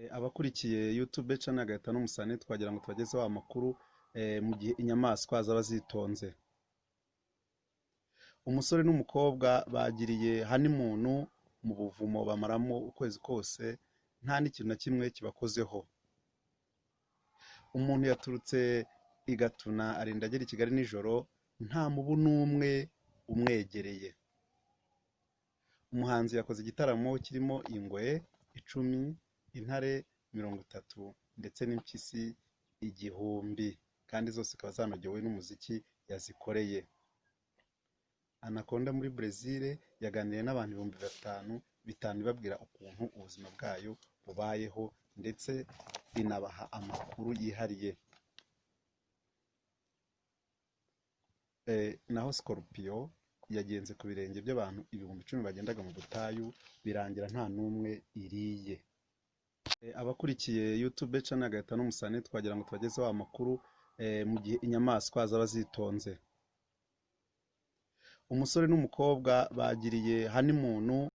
Abakurikiye YouTube channel Agahita n'Umusani, twagira ngo tubagezeho amakuru mu gihe inyamaswa zaba zitonze. Umusore n'umukobwa bagiriye honeymoon mu buvumo, bamaramo ukwezi kose nta n'ikintu na kimwe kibakozeho. Umuntu yaturutse i Gatuna arinda agera i Kigali nijoro nta mubu n'umwe umwegereye. Umuhanzi yakoze igitaramo kirimo ingwe 10, intare 30 ndetse n'impyisi 1000, kandi zose zikaba zanogewe n'umuziki yazikoreye. Anaconda muri Brazil yaganiriye n'abantu 5000 ibabwira ukuntu ubuzima bwayo bubayeho, ndetse inabaha amakuru yihariye. Naho Scorpion yagenze ku birenge by'abantu 10,000 bagendaga mu butayu, birangira nta n'umwe iriye. Abakurikiye YouTube channel Agahita n'Umusani, twagira ngo tubagezeho amakuru mu gihe inyamaswa zaba zitonze. Umusore n'umukobwa bagiriye honeymoon.